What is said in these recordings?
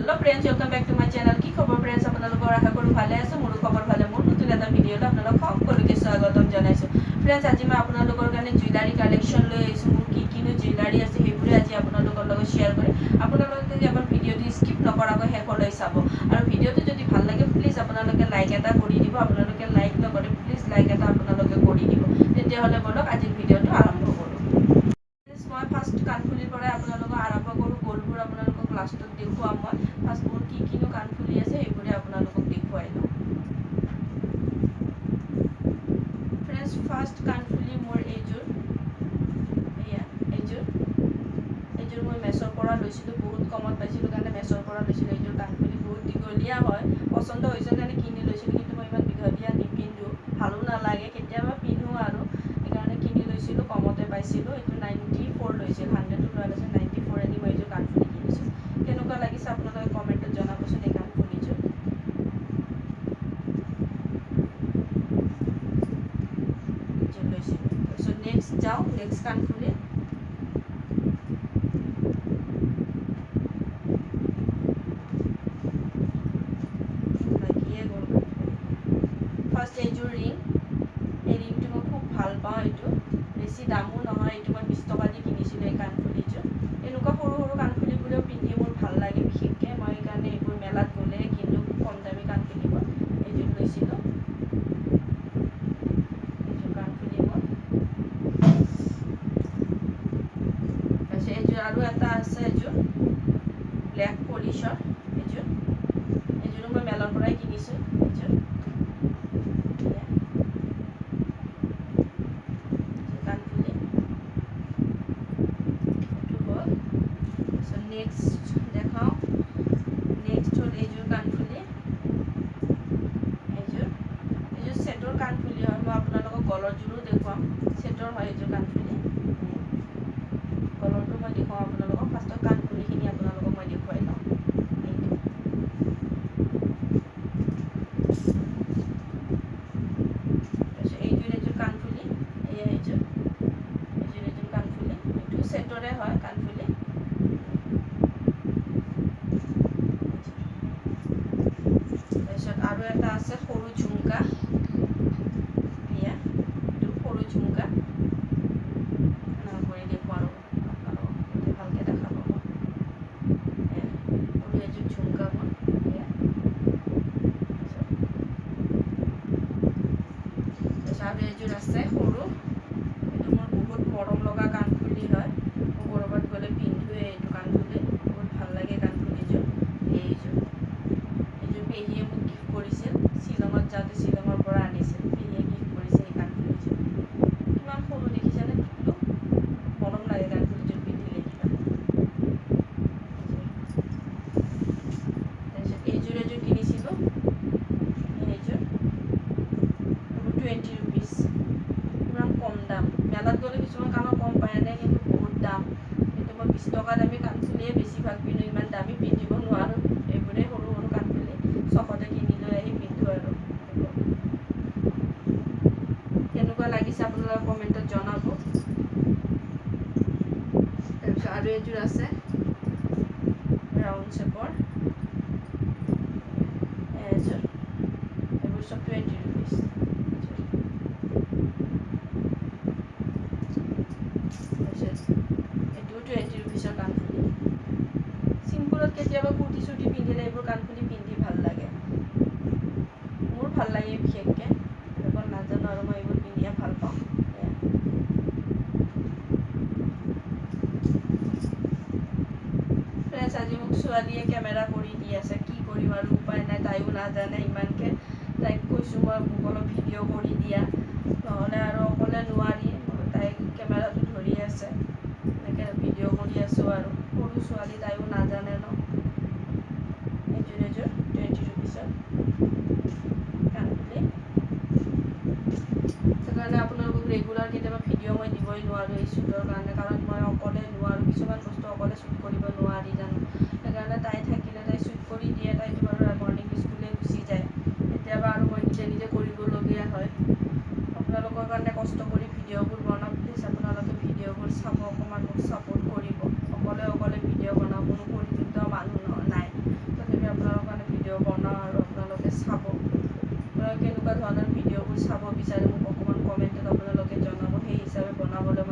Hello friends, welcome back to my channel. কি খবৰ friends, আপোনালোকৰ? আশা কৰোঁ ভালে আছে। মোৰো খবৰ ভালে। মোৰ নতুন এটা ভিডিঅ'লৈ আপোনালোক সকলোকে স্বাগতম জনাইছোঁ। ফ্ৰেণ্ডছ, আজি মই আপোনালোকৰ কাৰণে জুৱেলাৰী কালেকশ্যন লৈ আহিছোঁ। মোৰ কি কিনো জুৱেলাৰী আছে সেইবোৰে আজি আপোনালোকৰ লগত শ্বেয়াৰ কৰিম। আপোনালোকে এবাৰ ভিডিঅ'টো স্কিপ নকৰাকৈ শেষলৈ চাব আৰু ভিডিঅ'টো যদি ভাল লাগে প্লিজ আপোনালোকে লাইক এটা কৰি দিব। আপোনালোকে লাইক নকৰে, প্লিজ লাইক এটা আপোনালোকে কৰি দিব। তেতিয়াহ'লে ব'লক আজিৰ ভিডিঅ'টো আৰম্ভ কৰোঁ। মই ফাৰ্ষ্ট কাণফুলিৰ পৰাই আপোনালোকক আৰম্ভ কৰোঁ। গ'লবোৰ আপোনালোকক লাষ্টত দেখুৱাম। মই ফাৰ্ষ্ট মোৰ কি কিনো কাণফুলি আছে সেইবোৰে আপোনালোকক দেখুৱাই লওঁ। ফ্ৰেণ্ডছ, ফাৰ্ষ্ট কাণফুলি মোৰ এইযোৰ, এয়া এইযোৰ। এইযোৰ মই মেছৰ পৰা লৈছিলোঁ, বহুত কমত পাইছিলোঁ কাৰণে মেছৰ পৰা লৈছিলোঁ। এইযোৰ কাণফুলি বহুত দীঘলীয়া হয়, পচন্দ হৈছে কাৰণে কিনি লৈছিলোঁ। কিন্তু মই ইমান দীঘলীয়া নিপিন্ধোঁ, ভালো নালাগে, কেতিয়াবা পিন্ধোঁ আৰু সেইকাৰণে কিনি লৈছিলোঁ, কমতে পাইছিলোঁ। এইটো 94 লৈছিল, 100টো লোৱা নাছিল, 94 এদি মই এইযোৰ কাণফুলি কিনিছোঁ। কেনেকুৱা লাগিছে আপোনালোকে কমেণ্টত জনাবচোন এই কাণফুলিযোৰ। লৈছিলোঁ। তাৰপিছত নেক্সট যাওঁ, নেক্সট কাণফুলি। লাগিয়ে গ'ল। ফাৰ্ষ্ট এইযোৰ ৰিং, এই ৰিংটো মই খুব ভাল পাওঁ। এইটো বেছি দামো নহয়, এইটো মই 20 টকা দি কিনিছিলোঁ এই কাণফুলিযোৰ। এনেকুৱা সৰু সৰু কাণফুলিবোৰেও পিন্ধি মোৰ ভাল লাগে বিশেষকৈ। মই সেইকাৰণে এইবোৰ মেলাত গ'লে কিনো কম দামী কাণফুলিবোৰ। এইযোৰ লৈছিলোঁ, এইযোৰ কাণফুলি মোৰ। তাৰপিছত এইযোৰ আৰু এটা আছে, এইযোৰ ব্লেক পলিচৰ। এইযোৰ এইযোৰো মই মেলাৰ পৰাই কিনিছোঁ। এইযোৰ কাণফুলি এইটো হ'ল। তাৰপিছত নেক্সট দেখাওঁ। নেক্সট হ'ল এইযোৰ কাণফুলি। এইযোৰ এইযোৰ ছেটৰ কাণফুলি হয়। মই আপোনালোকক গলৰযোৰো দেখুৱাম। ছেটৰ হয় এইযোৰ কাণফুলি। গলৰটো মই দেখুৱাম আপোনালোকক। ফাৰ্ষ্টত কাণফুলিখিনি আপোনালোকক মই দেখুৱাই লওঁ। এইটো তাৰপিছত এইযোৰ এযোৰ কাণফুলি, এয়া এইযোৰ এইযোৰ এযোৰ কাণফুলি। এইটো ছেটৰে হয় কাণফুলি। তাৰপিছত আৰু এটা আছে সৰু ঝুমকা, এয়া এইটো সৰু ঝুমকা। কৰি দেখুৱাওঁ আৰু আপোনালোকক তেতিয়া ভালকৈ দেখা পাব। এয়া সৰু এযোৰ ঝুমকা মোৰ, এয়া। তাৰপিছত আৰু এযোৰ আছে সৰু, এইটো মোৰ বহুত মৰম লগা কাণফুলি হয়। মই ক'ৰবাত গ'লে পিন্ধোৱে এইটো কাণফুলি, বহুত ভাল লাগে কাণফুলিযোৰ। এইযোৰ এইযোৰ পেহীয়ে মোক গিফ্ট কৰিছিল, শ্বিলঙত যাওঁতে শ্বিলঙৰ পৰা আনিছিল, পেহীয়ে গিফ্ট কৰিছে এই কাণফুলিযোৰ। কিমান সৰু দেখিছেনে, টিকলো, মৰম লাগে কাণফুলিযোৰ পিন্ধিলে কিবা। তাৰপিছত এইযোৰ এযোৰ কিনিছিলোঁ, এইযোৰ 20 ৰুপিজ, ইমান কম দাম। মেলাত গ'লে কিছুমান কাণৰ কম পায় এনে, কিন্তু বহুত দাম। কিন্তু মই 20 টকা দামী কাণফুলিয়ে বেছিভাগ পিন্ধো, ইমান দামী পিন্ধিব নোৱাৰোঁ। এইবোৰেই সৰু সৰু কাণফুলি চখতে কিনি লৈ আহি পিন্ধো আৰু। কেনেকুৱা লাগিছে আপোনালোকে কমেণ্টত জনাব। তাৰপিছত আৰু এযোৰ আছে ৰাউণ্ড শ্বেপৰ, এযোৰ। এইবোৰ চব 20 ৰুপিজ। তাৰপিছত এইটোও 20 ৰুপিজৰ কাণফুলি। চিম্পুলত কেতিয়াবা কুৰ্তি চুৰ্তি পিন্ধিলে এইবোৰ কাণফুলি পিন্ধি ভাল লাগে, মোৰ ভাল লাগে বিশেষকৈ। বেলেগত নাজানো আৰু, মই এইবোৰ পিন্ধিয়ে ভাল পাওঁ। ফ্ৰেণ্ডছ, আজি মোক ছোৱালীয়ে কেমেৰা কৰি দি আছে, কি কৰিম আৰু উপায় নাই, তাইও নাজানে ইমানকৈ। তাইক কৈছোঁ মই মোক অলপ ভিডিঅ' কৰি দিয়া, নহ'লে আৰু অকলে নোৱাৰি। তাই কেমেৰাটো ধৰি আছে, এনেকৈ ভিডিঅ' কৰি আছোঁ আৰু। সৰু ছোৱালী, তাইও নাজানে ন। এইযোৰ এযোৰ 20 ৰুপিজৰ কাণফুলি। সেইকাৰণে আপোনালোকক ৰেগুলাৰ কেতিয়াবা ভিডিঅ' মই দিবই নোৱাৰোঁ এই শ্বুটৰ কাৰণে, কাৰণ মই অকলে নোৱাৰোঁ, কিছুমান বস্তু অকলে শ্বুট কৰিব নোৱাৰি জানো। সেইকাৰণে তাই থাকিলে তাই শ্বুট কৰি দিয়ে। তাইতো বাৰু মৰ্ণিং স্কুলে গুচি যায়, কেতিয়াবা আৰু মই নিজে নিজে কৰিবলগীয়া হয়। আপোনালোকৰ কাৰণে কষ্ট কৰি ভিডিঅ'বোৰ বনাওঁ, প্লিজ আপোনালোকে ভিডিঅ'বোৰ চাব, অকণমান মোক ছাপোৰ্ট কৰিব। অকলে অকলে ভিডিঅ' বনাওঁ, কোনো পৰিচিত মানুহ নাই।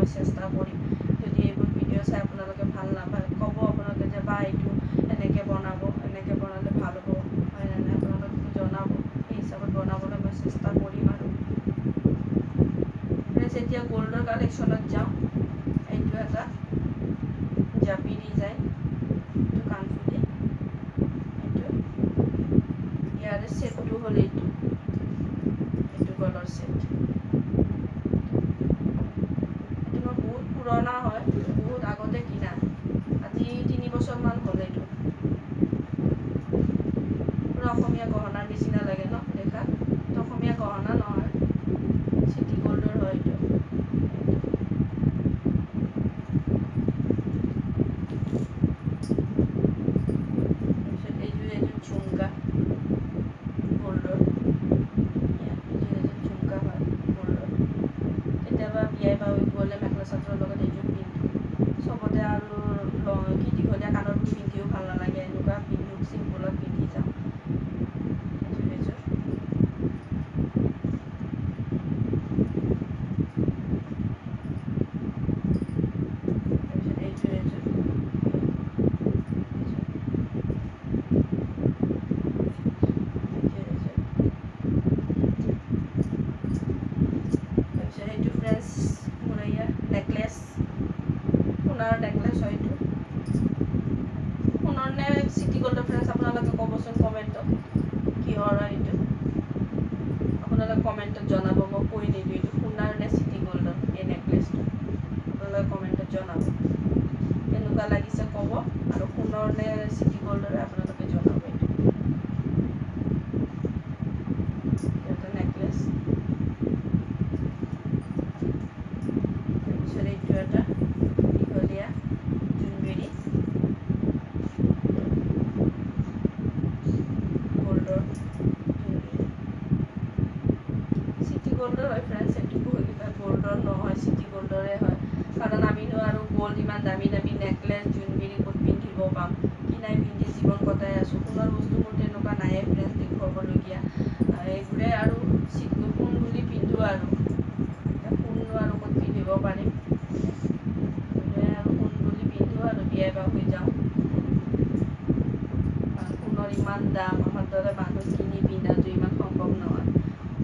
মই চেষ্টা কৰিম। যদি এইবোৰ ভিডিঅ' চাই আপোনালোকে ভাল নাপায়, ক'ব আপোনালোকে যে বা এইটো এনেকৈ বনাব, এনেকৈ বনালে ভাল হ'ব, হয় নে নাই, আপোনালোকে জনাব। সেই হিচাপত বনাবলৈ মই চেষ্টা কৰিম। আৰু ফ্ৰেণ্ডছ, এতিয়া গ'ল্ডৰ কালেকশ্যনত যাওঁ। এইটো এটা জাপি ডিজাইন, এইটো কাণফুলি, এইটো ইয়াৰে ছেটটো হ'ল এইটো, এইটো গলৰ ছেট। এইটো মোৰ বহুত পুৰণা হয়, বহুত আগতে কিনা, আজি 3 বছৰমান হ'ল। এইটো পুৰা অসমীয়া গহনাৰ নিচিনা লাগে ন দেখাত? অসমীয়া গহনা নহয়, চিটি গ'ল্ডৰ হয় এইটো। তাৰপিছত এইযোৰ এযোৰ ঝুমকা গ'ল্ডৰ, এইযোৰ এযোৰ ঝুমকা হয় গ'ল্ডৰ। কেতিয়াবা বিয়াই বাৰু গ'লে মেখেলা চাদৰৰ লগত এইযোৰ পিন্ধো। চবতে আৰু কি দীঘলীয়া কাণৰবোৰ পিন্ধিও ভাল নালাগে, এনেকুৱা পিন্ধো, চিম্পুলত পিন্ধি যাওঁ। এইযোৰ এযোৰ। তাৰপিছত এইযোৰ এযোৰ, এইযোৰ এযোৰ। তাৰপিছত এইটো ফ্ৰেণ্ডছ, মোৰ এয়া নেকলেছ, সোণাৰ নেকলেছ হয়। এইটো সোণৰ নে চিটি গ'ল্ডৰ ফ্ৰেণ্ডছ, আপোনালোকে ক'বচোন কমেণ্টত কিহৰ হয় এইটো। আপোনালোকে কমেণ্টত জনাব, মই কৈ নিদিওঁ এইটো সোণাৰ নে চিটি গ'ল্ডৰ এই নেকলেছটো। আপোনালোকে কমেণ্টত জনাব কেনেকুৱা লাগিছে ক'ব, আৰু সোণৰ নে চিটি গ'ল্ডৰে আপোনালোকে জনাব। এইটো এটা নেকলেছ। তাৰপিছত এইটো এটা দীঘলীয়া জোনবিৰি গ'ল্ডৰ, জোনবিৰি চিটি গ'ল্ডৰ হয় ফ্ৰেণ্ডছ। এইটো কিবা গ'ল্ডৰ নহয়, চিটি গ'ল্ডৰে হয়। কাৰণ আমিনো আৰু গ'ল্ড ইমান দামী দামী নেকলেছ জোনবিৰি ক'ত পিন্ধিব পাম? কিনাই পিন্ধি জীৱন কটাই আছোঁ। সোণৰ বস্তু মোৰ তেনেকুৱা নায়েই ফ্ৰেণ্ডছ দেখুৱাবলগীয়া। এইবোৰে আৰু সোণ বুলি পিন্ধো আৰু সোণনো আৰু ক'ত পিন্ধিব পাৰিম? এইবোৰে আৰু সোণ বুলি পিন্ধো আৰু বিয়াই বা হৈ যাওঁ। কাৰণ সোণৰ ইমান দাম, আমাৰ দৰে মানুহ কিনি পিন্ধাটো ইমান সম্ভৱ নহয়।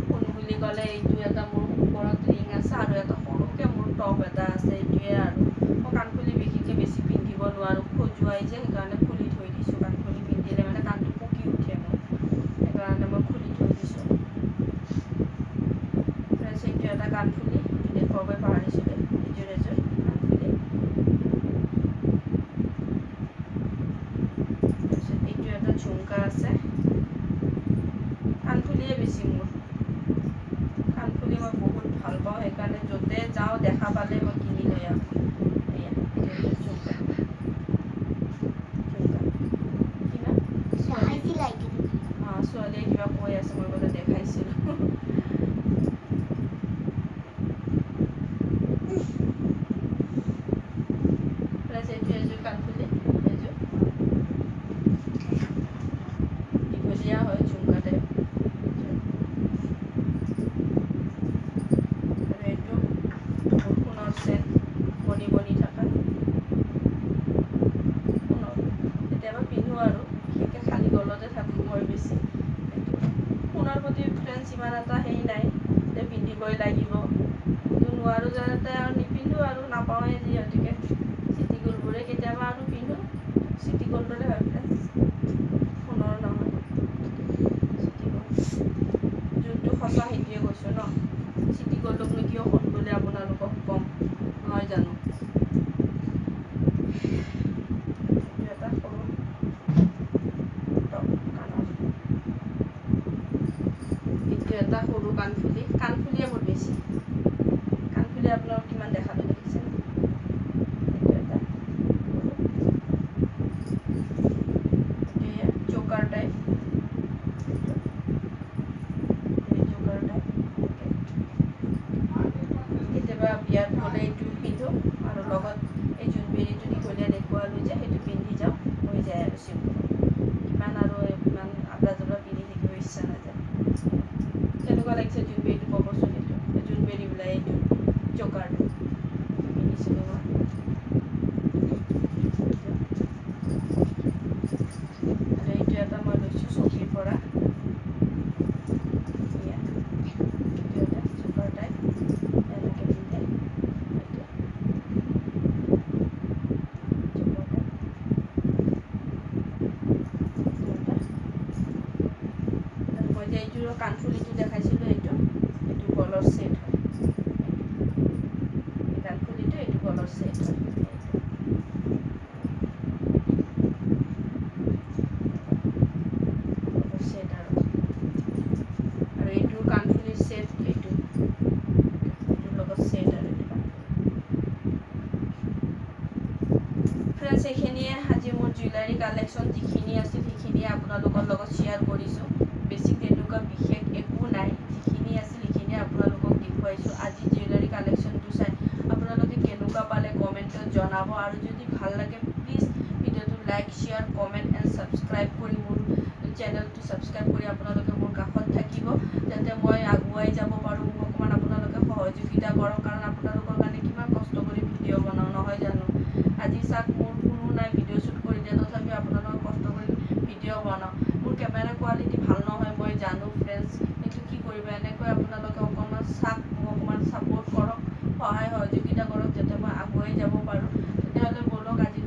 সোণ বুলি ক'লে এইটো এটা মোৰ ওপৰত ৰিং আছে আৰু এটা সৰুকৈ মোৰ টপ এটা আছে, এইটোৱে আৰু। মই কাণফুলি বিশেষকৈ বেছি পিন্ধিব নোৱাৰোঁ, খজুৱাই যে, সেইকাৰণে খুলি থৈ দিছোঁ। কাণফুলি পিন্ধিলে মানে কাণটো পকি উঠে মোৰ, সেইকাৰণে মই খুলি থৈ দিছোঁ। ফ্ৰেণ্ডছ, এইটো এটা কাণফুলি, এইটো দেখুৱাবই পাহৰিছিলোঁ। এইযোৰ এযোৰ কাণফুলি। তাৰপিছত এইটো এটা ঝুমকা আছে। কাণফুলিয়ে বেছি মোৰ, কাণফুলি মই বহুত ভাল পাওঁ, সেইকাৰণে য'তে যাওঁ দেখা পালে মই কিনি লৈ আহোঁ। এয়া এইটো এযোৰ ঝুমকা। ঝুমকা কিবা অঁ, ছোৱালীয়ে কিবা কৈ আছে, মই বোলে দেখাইছিলোঁ। ফ্ৰেণ্ডছ, এইটো এযোৰ কাণফুলি, এইযোৰ দীঘলীয়া হয়, ঝুমকা টাইপ। আৰু এইটো সোণৰ চেন, মণি মণি থকা সোণৰ। কেতিয়াবা পিন্ধো আৰু বিশেষকৈ খালী গলতে থাকোঁ মই বেছি। এইটো সোণৰ প্ৰতি ফ্ৰেণ্ডছ ইমান এটা হেৰি নাই যে পিন্ধিবই লাগিব, কিন্তু নোৱাৰোঁ যাতে আৰু নিপিন্ধো আৰু নাপাওঁৱে যিহেতুকে। চিটি গ'ল্ডবোৰে কেতিয়াবা আৰু পিন্ধো, চিটি গ'ল্ডৰে হয় ফ্ৰেণ্ডছ, সোণৰ নহয়, চিটি গ'ল্ড। যোনটো সঁচা সেইটোৱে কৈছোঁ ন। চিটি গ'ল্ডকনো কিয় সোণ বুলি আপোনালোকক ক'ম, নহয় জানো? এইটো এটা সৰু টপ কাণৰ। এইটো এটা সৰু কাণফুলি। কাণফুলিয়ে মোৰ বেছি, কাণফুলি আপোনালোক কিমান দেখালোঁ দেখিছেনে? এইটো এটা সৰু। এইযোৰৰ কাণফুলিটো দেখাইছিলোঁ, এইটো এইটো গলৰ ছেট হয়। এই কাণফুলিটো এইটো গলৰ ছেট হয়। ছেট আৰু আৰু এইটো কাণফুলিৰ ছেট, এইটো এইটোৰ লগত ছেট আৰু এইটো ফ্ৰেণ্ডছ। এইখিনিয়ে আজি মোৰ জুৱেলাৰী কালেকশ্যন যিখিনি আছিল সেইখিনিয়ে আপোনালোকৰ লগত শ্বেয়াৰ কৰিছোঁ। বেছি তেনেকুৱা বিশেষ একো নাই, যিখিনি আছিল সেইখিনিয়ে আপোনালোকক দেখুৱাইছোঁ। আজি জুৱেলাৰী কালেকশ্যনটো চাই আপোনালোকে কেনেকুৱা পালে কমেণ্টত জনাব, আৰু যদি ভাল লাগে প্লিজ ভিডিঅ'টো like, share, comment and subscribe কৰি মোৰ চেনেলটো ছাবস্ক্ৰাইব কৰি আপোনালোকে মোৰ কাষত থাকিব, যাতে মই আগুৱাই যাব পাৰোঁ। মোক অকণমান আপোনালোকে সহযোগিতা কৰক, কাৰণ আপোনালোকৰ কাৰণে কিমান কষ্ট কৰি ভিডিঅ' বনাওঁ, নহয় জানো? আজি চাওক মোৰ কোনো নাই ভিডিঅ' শ্বুট কৰি দিয়ে, তথাপিও আপোনালোকক কষ্ট কৰি ভিডিঅ' বনাওঁ। মোৰ কেমেৰা কোৱালিটি ভাল নহয়, মই জানো ফ্ৰেণ্ডছ, কিন্তু কি কৰিব, এনেকৈ আপোনালোকে অকণমান চাওক, মোক অকণমান ছাপোৰ্ট কৰক, সহায় সহযোগিতা কৰক, যাতে মই আগুৱাই যাব পাৰোঁ। তেতিয়াহ'লে ব'লক আজিৰ